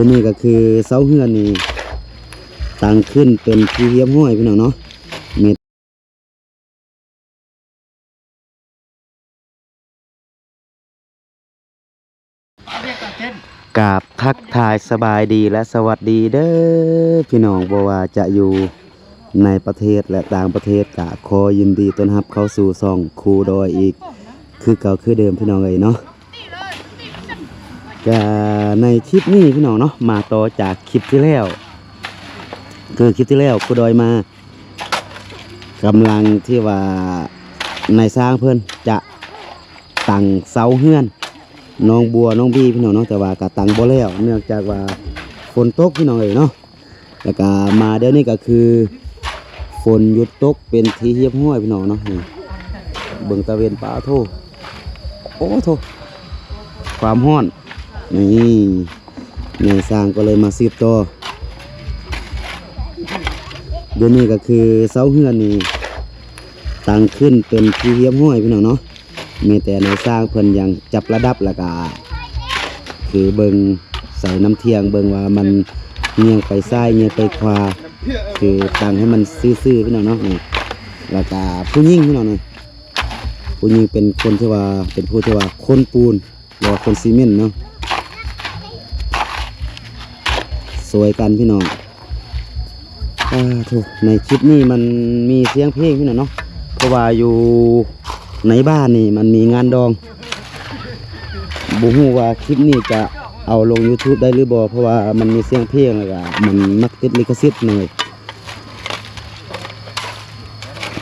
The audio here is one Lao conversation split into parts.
ຕົວນີ້ກໍຄືເສົາເຮືອນນີ້ຕັ້ງຂຶ້ນເປັນທີ່ຮຽບຮ້ອຍ ພີ່ນ້ອງເນາະ. ມີ ກາບທັກທາຍສະບາຍດີ ແລະ ສະຫວັດດີເດີພີ່ນ້ອງ, ບໍ່ວ່າຈະຢູ່ໃນປະເທດ ແລະ ຕ່າງປະເທດ ກະຂໍຍິນດີຕ້ອນຮັບເຂົ້າສູ່ຊ່ອງຄູດອຍອີກຄືເກົ່າຄືເດີມ ພີ່ນ້ອງເອີຍເນາະ. ກະໃນຄລິບນີ້ພີ່ນ້ອງເນາະ ມາຕໍ່ຈາກຄລິບທີ່ແລ້ວ, ຄືຄລິບທີ່ແລ້ວຄູດອຍມາ ກຳລັງທີ່ວ່ານາຍຊ່າງເພິ່ນຈະຕັ້ງເສົາເຮືອນນ້ອງບົວນ້ອງບີພີ່ນ້ອງເນາະ, ແຕ່ວ່າກໍຕັ້ງບໍ່ແລ້ວ ເນື່ອງຈາກວ່າຝົນຕົກພີ່ນ້ອງເອີຍເນາະ. ແລ້ວກໍມາດຽວນີ້ກໍຄືຝົນຢຸດຕົກເປັນທີ່ຮຽບຮ້ອຍພີ່ນ້ອງເນາະ. ນີ້ເບິ່ງຕາເວັນ ປາໂທ້ ໂອ້ໂທ້ ຄວາມຮ້ອນ. ນີ້ນາຍຊ່າງກໍເລີຍມາສືບຕໍ່. ດຽວນີ້ກໍຄືເສົາເຮືອນນີ້ຕັ້ງຂຶ້ນເປັນທີ່ຮຽບຮ້ອຍພີ່ນ້ອງເນາະ, ມີແຕ່ນາຍຊ່າງເພິ່ນຍັງຈັບລະດັບ ແລ້ວກໍຄືເບິ່ງໃສ່ນ້ຳທ່ຽງ ເບິ່ງວ່າມັນງຽງໄປຊ້າຍງຽງໄປຂວາ, ຄືຕັ້ງໃຫ້ມັນຊື່ໆ ພີ່ນ້ອງເນາະ. ນີ້ ແລ້ວກໍຜູ້ຍິງພີ່ນ້ອງນີ້ ຜູ້ຍິງເປັນຄົນທີ່ວ່າ ເປັນຜູ້ທີ່ວ່າຂົນປູນ ຫຼືວ່າຂົນຊີເມັນເນາະ, ຊ່ວຍກັນພີ່ນ້ອງ. ອາ ໂທ້ ໃນຄລິບນີ້ມັນມີສຽງເພງພີ່ນ້ອງເນາະ, ເພາະວ່າຢູ່ໃນບ້ານນີ້ມັນມີງານດອງ. ບໍ່ຮູ້ວ່າຄລິບນີ້ຈະເອົາລົງຢູທູບໄດ້ຫຼືບໍ່, ເພາະວ່າມັນມີສຽງເພງ ແລ້ວກະມັນມັກຕິດລິຂະສິດໜ້ອຍ.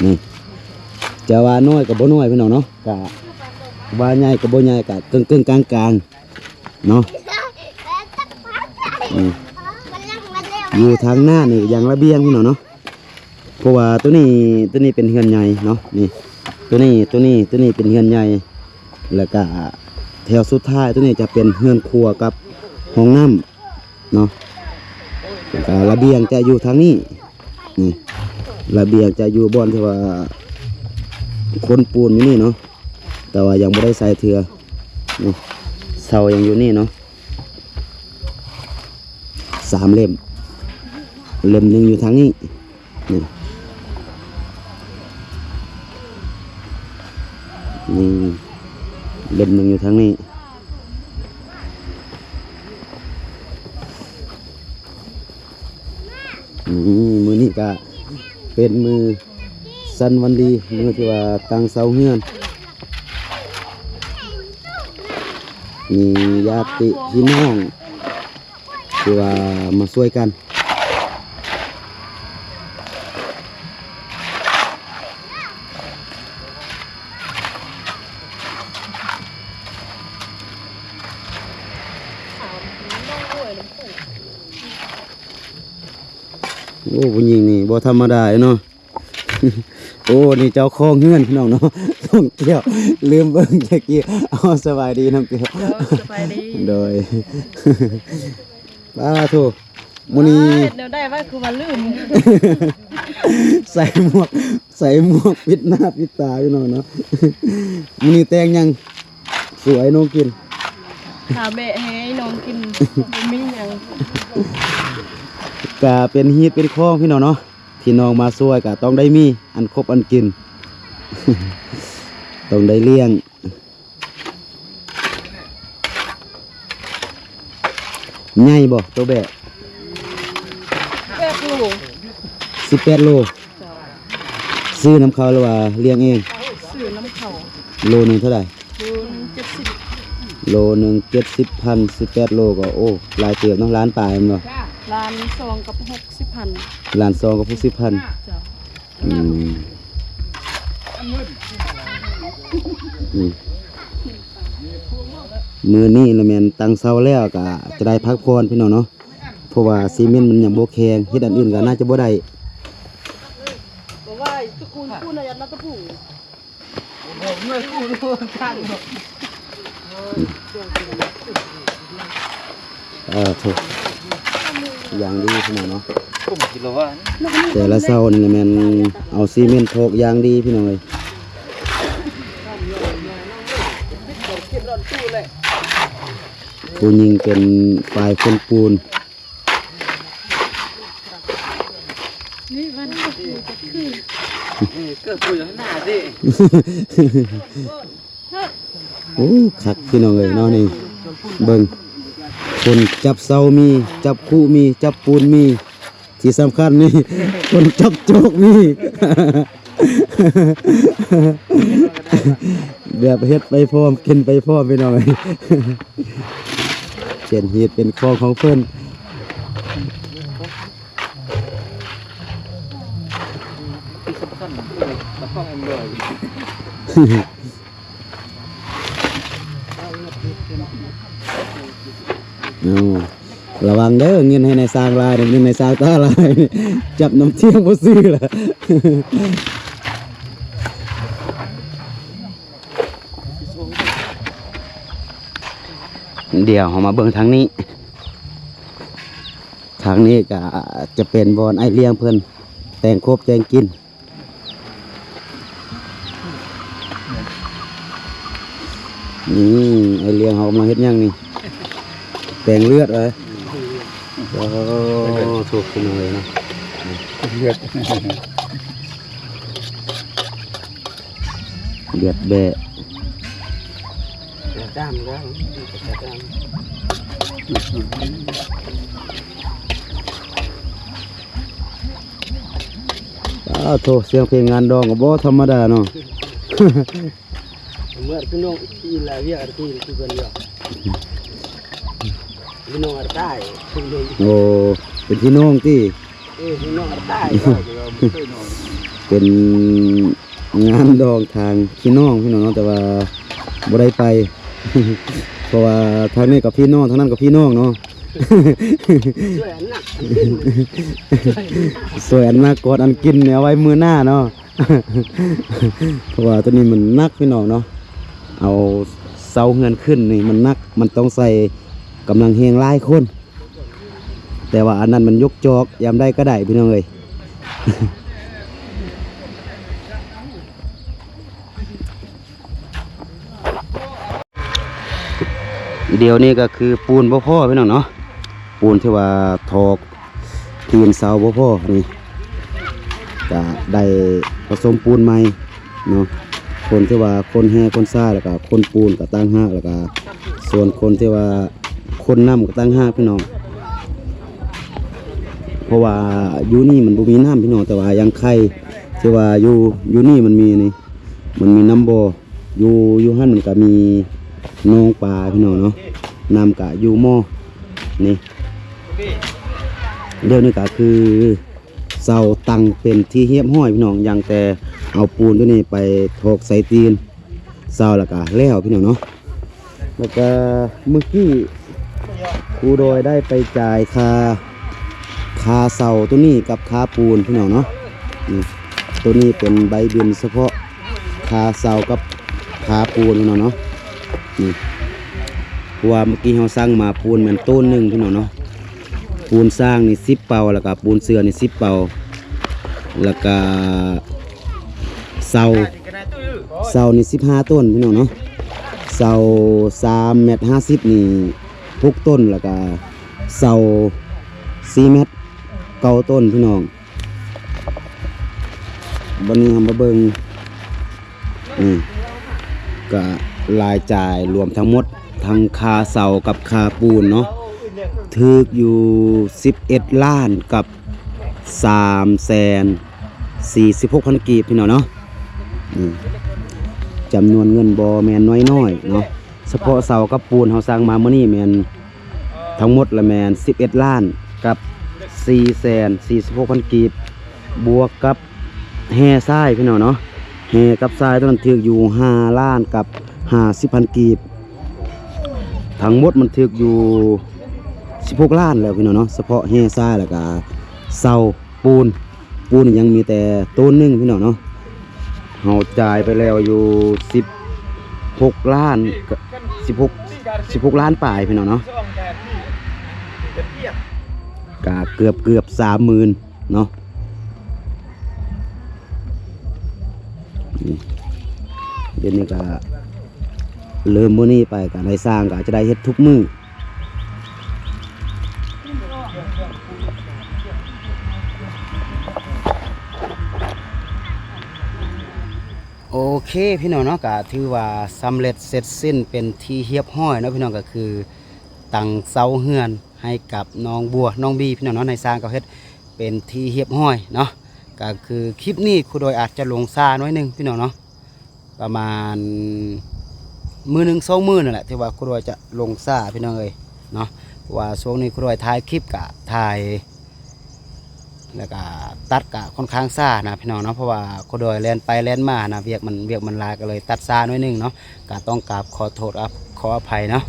ນີ້ ຈະວ່ານ້ອຍກໍບໍ່ນ້ອຍພີ່ນ້ອງເນາະ, ກະວ່າໃຫຍ່ກໍບໍ່ໃຫຍ່, ກະເກິ່ງໆກາງໆເນາະ. ອືມ ຢູ່ທາງໜ້ານີ້ຢ່າງລະບຽງພີ່ນ້ອງເນາະ, ເພາະວ່າໂຕນີ້ ໂຕນີ້ເປັນເຮືອນໃຫຍ່ເນາະ. ນີ້ ໂຕນີ້ ໂຕນີ້ ໂຕນີ້ເປັນເຮືອນໃຫຍ່, ແລ້ວກະແຖວສຸດທ້າຍໂຕນີ້ຈະເປັນເຮືອນຄົວກັບຫ້ອງນ້ຳ ເນາະ. ແລ້ວກະລະບຽງຈະຢູ່ທາງນີ້. ນີ້ ລະບຽງຈະຢູ່ບ່ອນທີ່ວ່າຂົນປູນຢູ່ນີ້ເນາະ, ແຕ່ວ່າຍັງບໍ່ໄດ້ໃສ່ເທື່ອ. ນີ້ ເສົາຍັງຢູ່ນີ້ເນາະ, ສາມເຫຼັ້ມ, ເຫຼັ້ມໜຶ່ງຢູ່ທາງນີ້. ນີ້ ນີ້ເຫຼັ້ມໜຶ່ງຢູ່ທາງນີ້. ນີ້ ມື້ນີ້ກະເປັນມື້ສັນວັນດີ ມື້ທີ່ວ່າຕັ້ງເສົາເຮືອນ. ມີຍາດຕິພີ່ນ້ອງ ທີ່ວ່າມາຊ່ວຍກັນ. ໂອ້ ຜູ້ຍິງນີ້ບໍ່ທຳມະດາເນາະ. ໂອ້ ນີ້ເຈົ້າຂອງເຮືອນພີ່ນ້ອງເນາະ, ນ້ອງແກ້ວ ລືມເບິ່ງແຕ່ກີ້. ເອົາ ສະບາຍດີນ້ອງແກ້ວ. ໂດຍ ສະບາຍດີ. ໂດຍ ປາໂທ້ ມື້ນີ້ ເຮັດແນວໃດວະ ຄືວ່າລືມ. ໃສ່ໝວກ ໃສ່ໝວກປິດໜ້າປິດຕາພີ່ນ້ອງເນາະ. ມື້ນີ້ແຕ່ງຫຍັງ ສູ່ໄອ້ນ້ອງກິນ? ຖ້າແບະໃຫ້ໄອ້ນ້ອງກິນ ບໍ່ມີຫຍັງ. ກະເປັນຮີດເປັນຄອງພີ່ນ້ອງເນາະ, ພີ່ນ້ອງມາຊ່ວຍກະຕ້ອງໄດ້ມີອັນຄົບອັນກິນ ຕ້ອງໄດ້ລ້ຽງ. ໃຫຍ່ບໍ່ໂຕແບະ? ແປດໂລ. ສິບແປດໂລ. ເຈົ້າ. ຊື້ນຳເຂົາ ຫຼືວ່າລ້ຽງເອງ? ຊື້ນຳເຂົາ. ໂລໜຶ່ງເທົ່າໃດ? ໂລໜຶ່ງເຈັດສິບ. ໂລໜຶ່ງເຈັດສິບພັນ, ສິບແປດໂລກໍ ໂອ້ ຫຼາຍເຕີບເນາະ, ລ້ານປາຍແມ່ນບໍ່? ລ້ານສອງກັບຫົກສິບພັນ. ລ້ານສອງກັບຫົກສິບພັນ. ເຈົ້າ. ອືມ ອືມ ມື້ນີ້ລະແມ່ນຕັ້ງເສົາແລ້ວກະຈະໄດ້ພັກຜ່ອນພີ່ນ້ອງເນາະ, ເພາະວ່າຊີເມັນມັນຍັງບໍ່ແຂງ, ເຮັດອັນອື່ນກະໜ້າຈະບໍ່ໄດ້. ເອີ ໂທ້ ຢ່າງດີຂະໜາດເນາະ. ແຕ່ລະເຊົ້ານີ້ແມ່ນເອົາຊີເມັນໂທກຢ່າງດີພີ່ນ້ອງເອີຍ. ຜູ້ຍິງເປັນຝ່າຍຄົນປູນ. ນີ້ມັນກໍຄືຈະຄື ເອີ ເກີດປູນຢູ່ຂ້າງໜ້າຕິ. ໂອ້ ຄັກພີ່ນ້ອງເອີຍເນາະ ນີ້ເບິ່ງ ຄົນຈັບເສົາມີ ຈັບຄຸມີ ຈັບປູນມີ ທີ່ສຳຄັນນີ້ ຄົນຈັບໂຈກມີ ແບບເຮັດໄປພ້ອມ ກິນໄປພ້ອມ ພີ່ນ້ອງເອີຍ ເປັນຮີດເປັນຄອງຂອງເພິ່ນ. ທີ່ສຳຄັນ ກະເປົາແອນດຣອຍ ເອົາ ລະວັງເດີ ເງິນໃຫ້ນາຍຊ່າງຫຼາຍ ເງິນນາຍຊ່າງຕາຫຼາຍ ຈັບນ້ຳທ່ຽງບໍ່ຊື່ລະ. ດຽວເຮົາມາເບິ່ງທາງນີ້ ທາງນີ້ກະຈະເປັນບ່ອນອ້າຍລ້ຽງເພິ່ນແຕ່ງຄົບແຕ່ງກິນ. ນີ້ອ້າຍລ້ຽງເຮົາກຳລັງເຮັດຫຍັງນີ້ ແປງເລືອດເອີຍ. ໂອ້ ໂທ້ ພີ່ນ້ອງເອີຍເນາະ ເລືອດ ເລືອດແບ້. ຈາມແລ້ວ ຈາມ ອ້າໂທ້ ສຽງເພງງານດອງກໍບໍ່ທຳມະດາເນາະ. ເມື່ອພີ່ນ້ອງອີລາວຽກທີ່ຄືກັນຢູ່ ພີ່ນ້ອງອາຕາຍ ໂອ້ ເປັນພີ່ນ້ອງຕິ? ເອີ ພີ່ນ້ອງອາຕາຍ ເປັນງານດອງທາງພີ່ນ້ອງພີ່ນ້ອງເນາະ ແຕ່ວ່າບໍ່ໄດ້ໄປ ເພາະວ່າທາງນີ້ກໍພີ່ນ້ອງ ທາງນັ້ນກໍພີ່ນ້ອງເນາະ ຊ່ວຍອັນໜັກ ຊ່ວຍອັນໜັກ ກອດອັນກິນເອົາໄວ້ມື້ໜ້າເນາະ. ເພາະວ່າໂຕນີ້ມັນໜັກພີ່ນ້ອງເນາະ ເອົາເສົາເຮືອນຂຶ້ນນີ້ມັນໜັກ ມັນຕ້ອງໃຊ້ກຳລັງແຮງຫຼາຍຄົນ ແຕ່ວ່າອັນນັ້ນມັນຍົກຈອກ ຍາມໃດກໍໄດ້ພີ່ນ້ອງເອີຍ. ດຽວນີ້ກໍຄືປູນບໍ່ພໍພີ່ນ້ອງເນາະ ປູນທີ່ວ່າຖອກຕີນເສົາບໍ່ພໍນີ້ ກະໄດ້ປະສົມປູນໃໝ່ເນາະ ຄົນທີ່ວ່າຂົນແຮ່ຂົນຊາຍ ແລ້ວກະຂົນປູນກໍຕ່າງຫາກ ແລ້ວກະສ່ວນຄົນທີ່ວ່າຂົນນ້ຳກໍຕ່າງຫາກພີ່ນ້ອງ ເພາະວ່າຢູ່ນີ້ມັນບໍ່ມີນ້ຳພີ່ນ້ອງ ແຕ່ວ່າຢ່າງໄຄທີ່ວ່າຢູ່ ຢູ່ນີ້ມັນມີນີ້ ມັນມີນ້ຳບໍ່ ຢູ່ ຢູ່ຫັ້ນມັນກະມີໜອງປາພີ່ນ້ອງເນາະ ນ້ຳກະຢູ່ໝໍ້ນີ້ ດຽວນີ້ກະຄືເສົາຕັ້ງເປັນທີ່ຮຽບຮ້ອຍພີ່ນ້ອງ ຍັງແຕ່ເອົາປູນໂຕນີ້ໄປຖອກໃສ່ຕີນເສົາ ແລ້ວກະແລ້ວພີ່ນ້ອງເນາະ. ແລ້ວກະມື້ກີ້ຄູດອຍໄດ້ໄປຈ່າຍຄ່າ ຄ່າເສົາໂຕນີ້ກັບຄ່າປູນພີ່ນ້ອງເນາະ ນີ້ ໂຕນີ້ເປັນໃບບິນສະເພາະຄ່າເສົາກັບຄ່າປູນພີ່ນ້ອງເນາະ ນີ້ ເພາະວ່າມື້ກີ້ເຮົາສັ່ງມາປູນແມ່ນໂຕນໜຶ່ງພີ່ນ້ອງເນາະ ປູນຊ້າງນີ້ສິບເປົາ ແລ້ວກະປູນເສືອນີ້ສິບເປົາ ແລ້ວກະເສົາ ເສົານີ້ສິບຫ້າຕົ້ນພີ່ນ້ອງເນາະ ເສົາສາມແມັດຫ້າສິບນີ້ຫົກຕົ້ນ ແລ້ວກະເສົາສີ່ແມັດເກົ້າຕົ້ນພີ່ນ້ອງ. ບັດນີ້ເຮົາມາເບິ່ງ ນີ້ ກະລາຍຈ່າຍລວມທັງໝົດ ທັງຄ່າເສົາກັບຄ່າປູນເນາະ ຖືກຢູ່ສິບເອັດລ້ານກັບ ສາມແສນສີ່ສິບຫົກພັນກີບພີ່ນ້ອງເນາະ ນີ້ ຈຳນວນເງິນບໍ່ແມ່ນນ້ອຍໆເນາະ ສະເພາະເສົາກັບປູນເຮົາສັ່ງມາມື້ນີ້ແມ່ນ ທັງໝົດລະແມ່ນສິບເອັດລ້ານກັບສີ່ແສນສີ່ສິບຫົກພັນກີບ ບວກກັບແຮ່ຊາຍພີ່ນ້ອງເນາະ ແຮ່ກັບຊາຍໂຕນັ້ນຖືກຢູ່ຫ້າລ້ານກັບຫ້າສິບພັນກີບ ທັງໝົດມັນຖືກຢູ່ສິບຫົກລ້ານແລ້ວພີ່ນ້ອງເນາະ ສະເພາະແຮ່ຊາຍ ແລ້ວກະເສົາ ປູນ ປູນຍັງມີແຕ່ໂຕນໜຶ່ງພີ່ນ້ອງເນາະ ເຮົາຈ່າຍໄປແລ້ວຢູ່ສິບຫົກລ້ານ ສິບຫົກ ສິບຫົກລ້ານປາຍພີ່ນ້ອງເນາະ ກະເກືອບ ເກືອບສາມໝື່ນເນາະ ນີ້ ດຽວນີ້ກະເລີ່ມມື້ນີ້ໄປກະນາຍຊ່າງກະຈະໄດ້ເຮັດທຸກມື້ ໂອເຄ ພີ່ນ້ອງເນາະ ກະຖືວ່າສຳເລັດເສັດສິ້ນເປັນທີ່ຮຽບຮ້ອຍເນາະ ພີ່ນ້ອງ ກະຄືຕັ້ງເສົາເຮືອນໃຫ້ກັບນ້ອງບົວ ນ້ອງບີ ພີ່ນ້ອງເນາະ ນາຍຊ່າງເຂົາເຮັດເປັນທີ່ຮຽບຮ້ອຍເນາະ ກະຄືຄລິບນີ້ຄູດອຍອາດຈະລົງຊ້າໜ້ອຍໜຶ່ງ ພີ່ນ້ອງເນາະ ປະມານມື້ໜຶ່ງສອງມື້ນັ້ນແຫຼະ ທີ່ວ່າຄູດອຍຈະລົງຊ້າ ພີ່ນ້ອງເອີຍເນາະ ເພາະວ່າຊ່ວງນີ້ຄູດອຍຖ່າຍຄລິບກະຖ່າຍ ແລ້ວກະຕັດກະຄ່ອນຂ້າງຊ້ານະພີ່ນ້ອງເນາະ ເພາະວ່າຄູດອຍແລ່ນໄປແລ່ນມານະ ວຽກມັນ ວຽກມັນຫຼາຍ ກະເລີຍຕັດຊ້າໜ້ອຍໜຶ່ງເນາະ ກະຕ້ອງກາບຂໍໂທດ ອະ ຂໍອະໄພເນາະ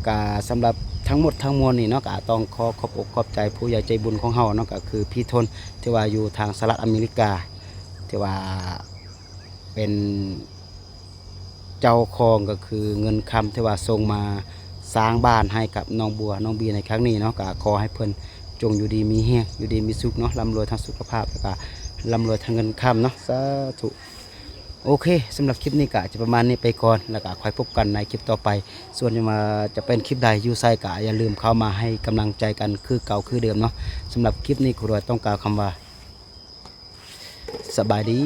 ກະສຳລັບທັງໝົດທັງມວນນີ້ເນາະ ກະຕ້ອງຂໍຂອບອົກຂອບໃຈຜູ້ໃຫຍ່ໃຈບຸນຂອງເຮົາເນາະ ກະຄືພີ່ທົນ ທີ່ວ່າຢູ່ທາງສະຫະລັດອາເມລິກາ ທີ່ວ່າ ເປັນເຈົ້າຂອງ ກະຄືເງິນຄຳທີ່ວ່າສົ່ງມາສ້າງບ້ານໃຫ້ກັບນ້ອງບົວ ນ້ອງບີ ໃນຄັ້ງນີ້ເນາະ ກະຂໍໃຫ້ເພິ່ນຈົ່ງຢູ່ດີມີແຮງ ຢູ່ດີມີສຸກເນາະ ລ່ຳລວຍທາງສຸຂະພາບ ແລ້ວກະລ່ຳລວຍທາງເງິນຄຳເນາະ ສາທຸ. ໂອເຄ ສຳລັບຄລິບນີ້ກະຈະປະມານນີ້ໄປກ່ອນ ແລ້ວກະຄ່ອຍພົບກັນໃນຄລິບຕໍ່ໄປ ສ່ວນວ່າຈະເປັນຄລິບໃດ ຢູ່ໃສ ກະຢ່າລືມເຂົ້າມາໃຫ້ກຳລັງໃຈກັນຄືເກົ່າຄືເດີມເນາະ. ສຳລັບຄລິບນີ້ ຄູດອຍຕ້ອງກ່າວຄຳວ່າ ສະບາຍດີ.